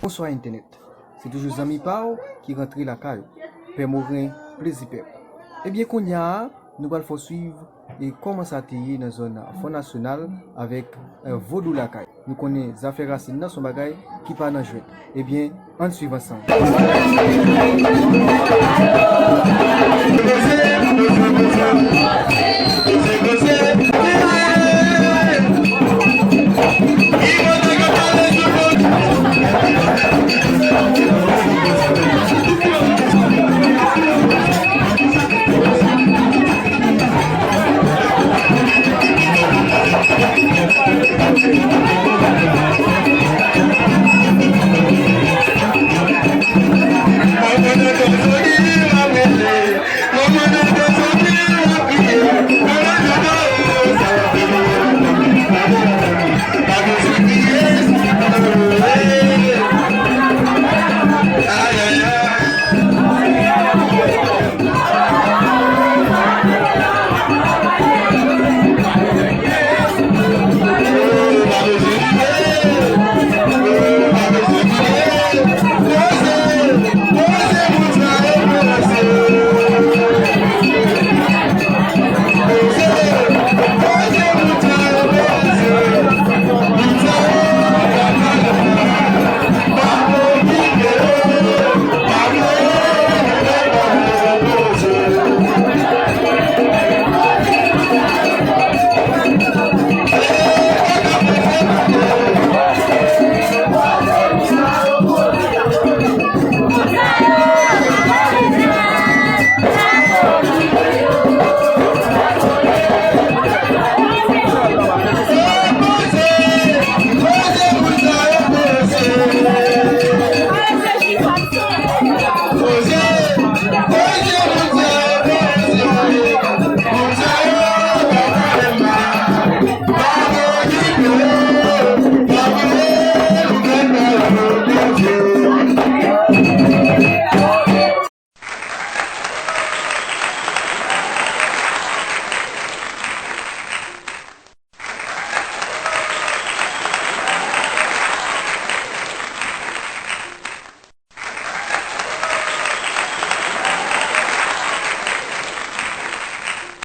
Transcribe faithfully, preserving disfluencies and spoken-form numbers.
Bonswa entènèt. Se toujou zanmi pa w ki rantre lakay ou. Pè Moren, plezi pèp. Ebyen, kounye a, nou pral fè w swiv e kòman sa te ye nan zòn Fò Nasyonal avèk, eh, vodou lakay. Nou konnen zafè rasin nan se yon bagay ki pa nan jwèt. Ebyen, ann swiv ansanm.